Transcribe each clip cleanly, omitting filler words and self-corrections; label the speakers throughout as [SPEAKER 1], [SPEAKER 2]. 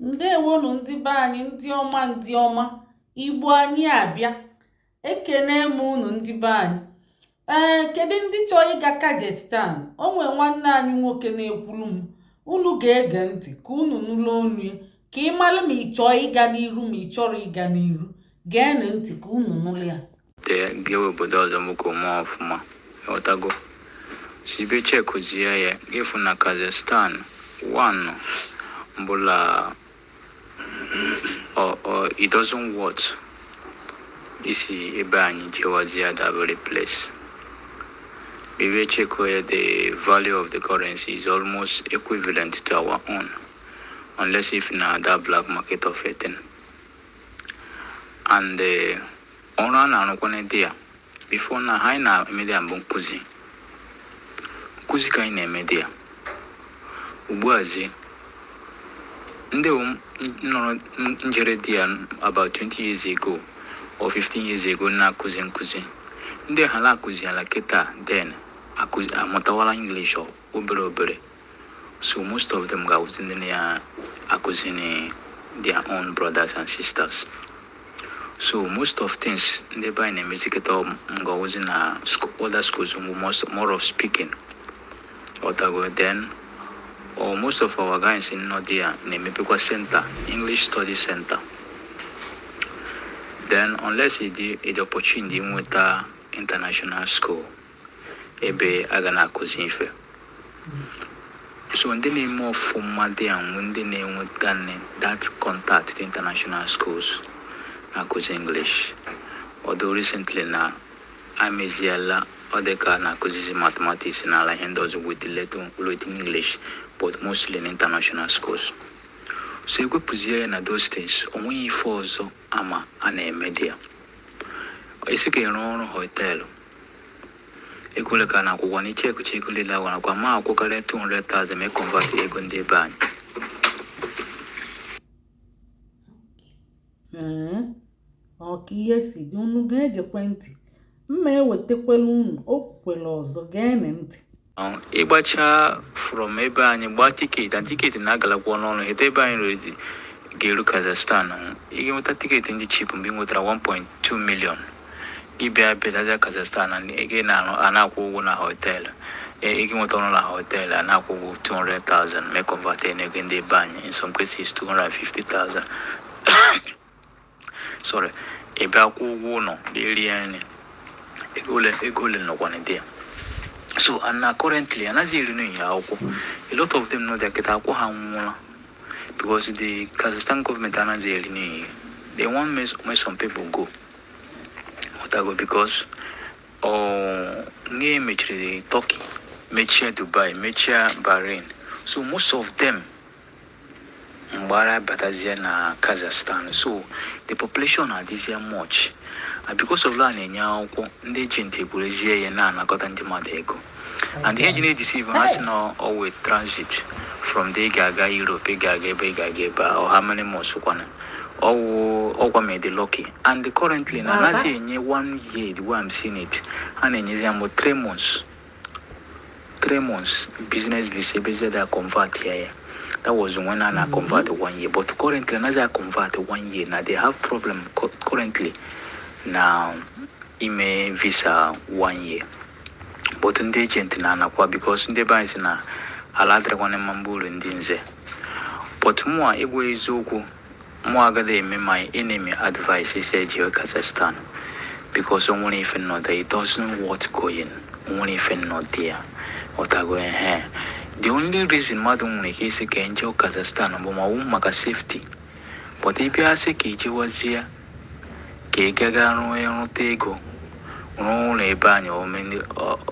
[SPEAKER 1] Ndewonu ndị be anyị, ndị ọma, ndị ọma Igbo anyị abịa. Ekene m unu, ndị be anyị. Ee, kedu ndị chọrọ ịga Kazakhstan? O nwee nwanne anyị nwoke na-ekwuru m. Unu ga-ege ntị ka unu nụrụ onu ya, ka ị mara ma ị chọọ ịga n'iru, ma ị chọrọ ịga n'iru. Geenụ ntị ka unu nụrụ ya.
[SPEAKER 2] Gawa obodo ọzọ bụ ka ome ọfụma, ghọtago. Si ibe chekuzie ya, ịfụ na Kazakhstan one mbụla ọ it doesn't worth isi ebe anyị jewazie that very place. Ibe cheko ya, the value of the currency is almost equivalent to our own, unless if na that black market of a thing. And ọrụ a na-arụkwa n'ede ya before na ha anyị na-emede ya mbụ, nkụzi nkụzi ka anyị na-emede ya. Ugbuazi ndị nọrọ njere dị ya about 20 years ago or 15 years ago na-akụzi nkụzi, ndị ha na-akụzi ala kịta, then akụzi amụtawala English obere obere. So most of them ga-awụzi ndị na-akụzi their own brothers and sisters. So most of things ndị ebe anyị na-emezi kịta ga-awụzi na other schools mbụ more of speaking, ọtago. Then or most of our guys nọ there na-emepekwa center, English study center. Then unless ị dị opportunity inweta international school ebe a ga na-akụzi ife. So ndị na-eme ọfụma dị anwụ, ndị na-enweta that contact to international schools na-akụzi English. Although recently na ameziela, ọ dị ka na-akụzizi mathematics n'ala ihe ndị ọzọ with little with English, but mostly in international schools. So ewepụzie ya na those things, o nweghị ife ọzọ ama a na-eme dị ya. Isi ka ịrụ ọrụ hotel, ego ole ka a na-akwụkwọ na ichekucha ego niile agwara akwa ma akwụkarịa 200,000 ma convert ego ndị ebe anyị.
[SPEAKER 1] Ee, ọ ka ihe si dị. Unu ga-egekwe ntị, mma ewetakwala unu o kwukwere ọzọ. Geenụ ntị.
[SPEAKER 2] Ịgbacha from ebe anyị gbaa ticket, and ticket na-agalakwa ọnụ ọnụ heta ebe anyị rere ga-eru Kazakhstan, ị ga-enweta ticket ndị cheap mgbe ị nwetara 1.2 million. Gị bịa bịazaza Kazakhstan na ị na-arụ, a na-akwụ ụgwọ na hotel, ị ga-enweta ọrụ na hotel, a na-akwụ ụgwọ 200,000 ma convert ya n'ego ndị ebe anyị, in some cases 250,000, sorry. Ị bịa kwụ ụgwọ ụlọ, bịa rie nri, ego ole nọkwa na dị ya. So and na currently anaghị eri n'inye akwụkwọ. A lot of them nọ there kịta, akwụkwọ ha nwụọla because the Kazakhstan government anaghị eri n'inye. They want make some people go, Otago, because oh, nge mechiri Turkey, mechie Dubai, mechie Bahrain. So most of them mgbara batazie na Kazakhstan. So the population adịzie much, and because of that na-enye akwụkwọ, ndị agent egwurezie ya na-anakọta ndị mmadụ ego. And ihe ji na-edeceive ha sị na ọwụ transit from there, ị ga-aga Europe, ị ga-aga ebe ị ga-aga ebe a, or how many months kwana ọwụ ọkwa ma dị lucky. And currently na anaghị enye one year. The way I'm seeing it, ha na-enyezi ya mbụ 3 months, 3 months business visa, ebezie da convert ya. That was when a na convert one year, but currently anaghị a convert one year. Na they have problem currently na ime visa one year, but ndị agent na-anakwa because ndị be anyị sị na ala adịrịkwana mma mgbe uru ndị nze. But mụa, ịgwa eziokwu, mụ agaghị eme my enemy advice isi eji Kazakhstan, because o nwere ife nnọdụ, it doesn't worth going. O nwere ife nnọdụ ya, ọtago. Ehe, the only reason mmadụ nwere ike isi ka nje Kazakhstan bụ ma ọ bụ maka safety. But ị bịa sị ka ijewazie ka ị gaga rụọ rụta ego, rụọ ụlọ ebe anyị,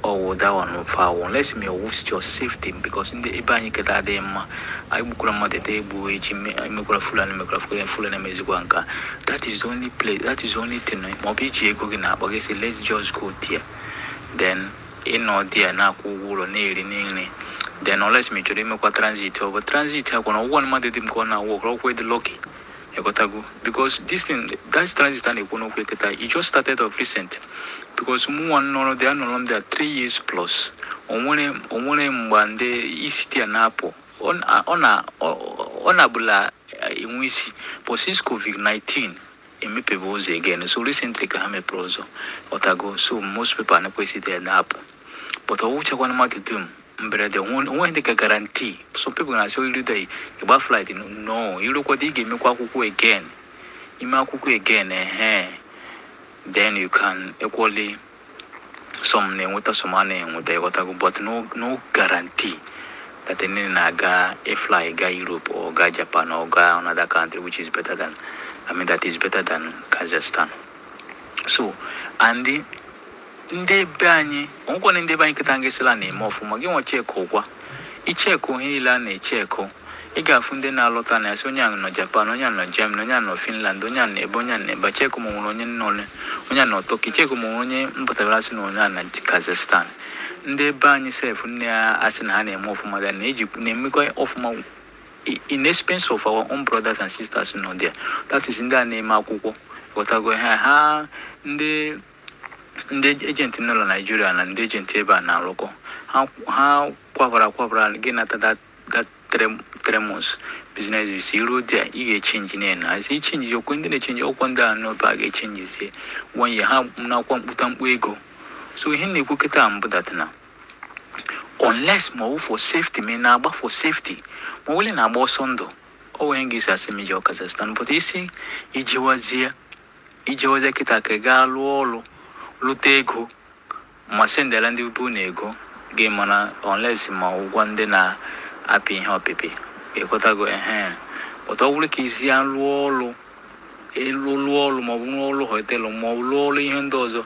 [SPEAKER 2] ọwụ that one foul, unless me owu just safety, because ndị ebe anyị keta adịghị mma. Anyị gbukwara mmadụ ete egbu echi, emekwara Fulani, mekwara Fulani, emezikwa nka. That is the only place, that is the only thing. Ma ọ bụ iji ego gị na-akpa gị sị, "Let's just go there." Then ịnọ there na-akwụ ụgwọ ụlọ, na-eri nri. Then unless ma ị chọrọ imekwa transit, ọ bụ transit akwa na ụgwọ mmadụ dị m ka ọ na-awụ ọkwa dị lucky, ịghọtago, because this thing, that transit a na-ekwu n'okwu kịta, it just started of recent, because mụnwa nọrọ there, anọrọ m there 3 years plus. Onwere mgbe ndị isi ya na-apụ, ọ na ọ na-abụla. Enwe isi. But since COVID-19 emepebe ụzọ again, so recently ka ha mepere ụzọ, ọtago. So most people anakwesị there na-apụ, but ọ wụchakwana mmadụ dum mberede onwe dị ka guarantee. Some people na-asị iru there ịgba flight. No, irukwado, ị ga-emekwa akwụkwọ again, ime akwụkwọ again, ehe, then you can equally, some na-enweta, some a na-enweta, ịghọtago. But no guarantee that ndị na-aga fly ga Europe or ga Japan or ga another country which is better than, I mean, that is better than Kazakhstan. So and ndị be anyị, onwekwana ndị be anyị kịta ngesịla na-eme ọfụma. Gị nwa check ụkwa, icheck ihe niile a na-echeck, ị ga-afụ ndị na-alọta na asị onye a nọ Japan, onye a nọ Germany, onye a nọ Finland, onye a nọ ebe, onye a nọ ebe. Check ma nwere onye nọ, onye a nọ Turkey. Check ma nwere onye mpụtara asị na onye a na Kazakhstan. Ndị be anyị sef nne asị na ha na-eme ọfụma da na-eji na-emekwa ọfụma in expense of our own brothers and sisters nọ there. That is ndị a na-eme akwụkwọ, ghọtago. Ha ndị agent nọ na Nigeria na ndị agent ebe a na-arụkọ, ha kwabara gị nata that 3 months business visa. Iruo there, ị ga-echange na asị ichange okwe ndị na-echange ọkwa ndị a n'obe a ga-echangezie one year, ha nakwa mkputa mkpu ego. So ihe m na-ekwu kịta mbụ that na unless ma ọ bụ for safety, ma ị na-agba for safety, ma ọ bụrụ na-agba ọsọ ndụ, o nwere ga esi asị m ije Kazakhstan. But isi ijewazie kịta ka ị gaa lụọ ọrụ, lụta ego, ma sendela ndị bụ na ego gị, mana unless ma ụgwọ ndị na-apị ihe ọpịpị, ịghọtago, ehe. But ọ bụrụ ka isi ya lụọ ọrụ, elu lụọ ọrụ, ma ọ bụ rụọ ọrụ hotel, ma ọ bụ lụọ ọrụ ihe ndị ọzọ,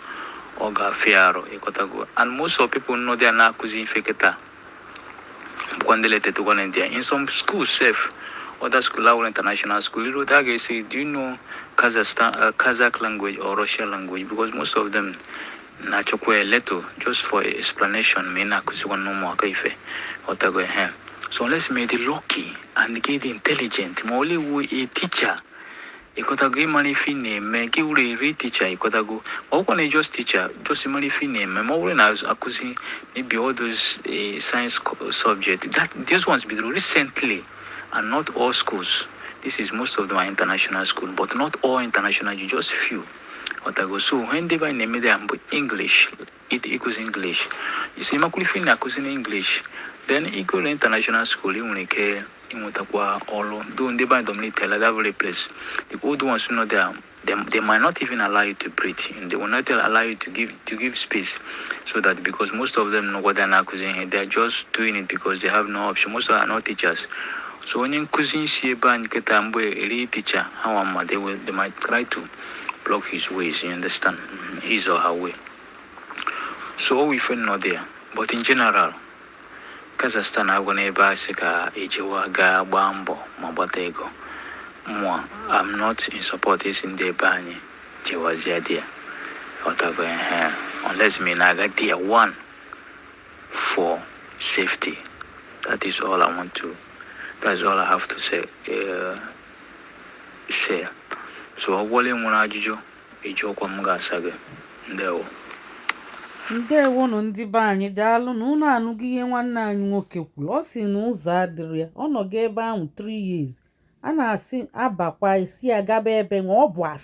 [SPEAKER 2] ọ ga-afịa arụ, ịghọtago. And most of people nọ there na-akụzi ife kịta bụkwa ndị letetụkwa na there in some schools sef, other school awụrụ international school. Iru a ga-esi, "Do you know Kazakhstan, Kazakh language or Russian language?" Because most of them na-achọkwa a little just for explanation ma ị na-akụzikwa n'ụmụaka ife, ghọtago, ehe. So unless may dị lucky and get intelligent, ma only wu a teacher, ịghọtago, ịmara ife ị na-eme, gị wuru eri teacher, ịghọtago. Ma ọ bụkwa na just teacher, just ịmara ife ị na-eme, ma ọ bụrụ na akụzi maybe all those science subject that these ones bidoro recently, and not all schools. This is, most of them are international school, but not all international, you just few, ghọtago. So when ndị be anyị na-eme there mbụ English, ịkụzi English, you see, ịmakwuru ife ị na-akụzi na English, then ịgo na international school, ị nwere ike ịnwetakwa ọrụ. Though ndị be anyị dominate that very place, the old ones nọ there, they might not even allow you to breathe, and they will not allow you to give space, so that because most of them know what they're na-akụzi ihe, they are just doing it because they have no option. Most of them are not teachers. So onye nkụzi isi ebe anyị kịta mgbe eri teacher ha nwa mma, they might try to block his ways, you understand? His or her way. So all we feel not there. But in general, Kazakhstan agwa n'ebe a sị ka ejewa gaa gbaa mbọ ma gbata ego. Mụa, I'm not in support isi ndị ebe anyị jewazie there, ghọtago, ehe, unless me na-aga there one for safety. That is all I want to, that's all I have to say. Say so ọ gwọla nwere ajụjụ ịjụọkwa, m ga-asa gị. Ndewo.
[SPEAKER 1] Ndewonụ ndị be anyị, daalụ na unu anụgo ihe nwanne anyị nwoke kwuru. Ọ sị na ụzọ adịrị ya, ọ nọgo ebe ahụ 3 years, a na-asị abakwa isi ya gaba ebe nwa ọ bụ asa.